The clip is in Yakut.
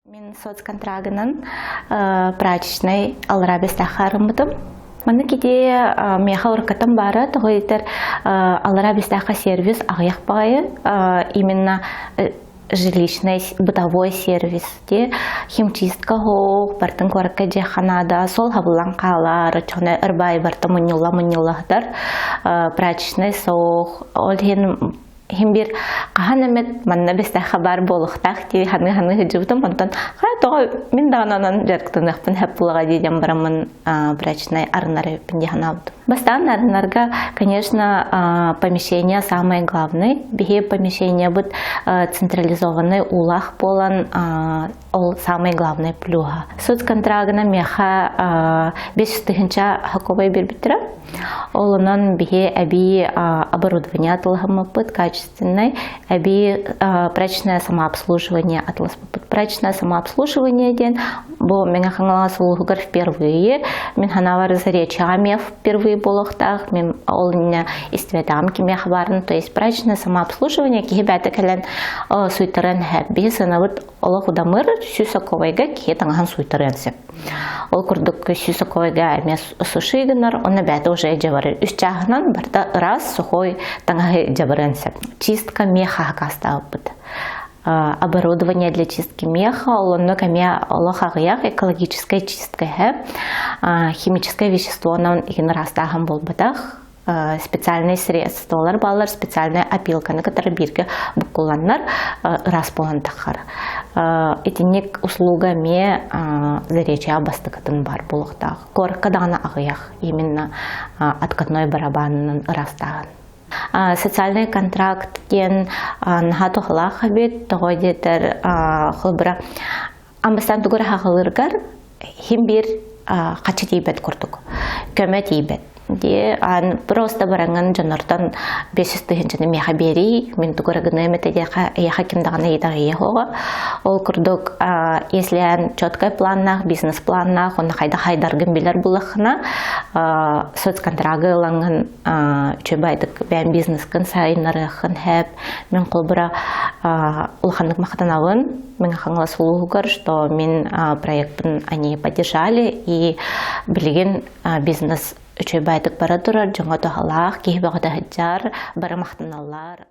Мин соцконтрагынан прачечнай аллараа Бэстээххэ арыммытым. Маннык идея миэхэ уруккаттан баара, тоҕо диэтэр аллараа Бэстээххэ сервис аҕыйах баҕайы, именно жилищный бытовой сервис дии химчистка оһох, бартын куоракка дьиэххэ наада, сол хабыллан хаалар, оччоҕуна ырбаайы барыта мунньулла-мунньулла сытар, прачечнай суох, ол иһин Иһин биир хаһан эмит манна бэстэххэ баар буолуохтаах дии ханыы-ханыы сылдьыбытым. Онтон хаа тоҕо мин даҕаны онон дьарыктаныахпын сөп буолаҕа дии диэн бараммын брачнай арынар эбиппин дии санаабытым. Бастаан арынарга, конечно, помещение самое главное. Биһи помещениебыт централизованный уулаах буолан ол самый главный плюһа. Соцконтрагына миэхэ 5 тыһыынча хаковай биэрбиттэрэ. Ол онон биһи эбии оборудование атылаһыммыппыт качественный, эбии прачечное самообслуживание атыласпыппыт. Прачечное самообслуживание диэн бу Мэҥэ Хаҥалас улууһугар впервые, мин санаабар Заречьеҕа эмиэ впервые буолуохтаах, мин ол иннинэ истибэтэҕим кимиэхэ баарын, то есть прачечное самообслуживание киһи бэйэтэ кэлэн суйтаран иһэр. Биһи сыанабыт олох удамыр 100 сокуобайга киһи таҥаһын сууйтарыан сөп. Ол курдук 100 сокуобайга эмиэ суши гынар, онно бэйэтэ уже дьабарыр. Үс чааһынан барыта ыраас, сухой таҥаһы дьабарыан сөп. Чистка меха хакастаабыт. Оборудование для чистки меха, ол онно эмиэ олох аҕыйах экологическая чистка химическое веществонан игин ыраастааһын буолбатах специальный средстволар бааллар, специальная опилканы кытары бииргэ буккулланнар ыраас буолан таххар. Итинник услуга эмиэ Заречья бастакытын бар буолуохтаах. Куоракка даҕаны аҕыйах именно откатной барабанынан ыраастааһын. Социальный контракт диэн наһаа туһалаах эбит, тоҕо диэтэр холобура амбастан тугу эрэ хаҕылыыргар хим биир хаччы тиийбэт курдук, көмө тиийбэт дии. Ан просто бараҥҥын дьоннортон 500 тыһыынчаны миэхэ биэрий, мин тугу эрэ гыныам этэ диэхэ, эйиэхэ ким даҕаны ыйытар суоҕа. Ол курдук, если эн четкай планнаах, бизнес-планнаах, онно хайдах хайдаргын билэр буллаххына, соцконтрагы ылаҥҥын үчүгэй бэйэм бизнескын сайыннарыаххын сөп. Мин холобура улаханнык махтанабын Мэҥэ Хаҥалас улууһугар, что мин проектпын они поддержали и билигин бизнес үчүгэй баайдык бара турар, дьоҥҥо туһалаах, киһи бөҕөтө сылдьар, бары махтаналлар.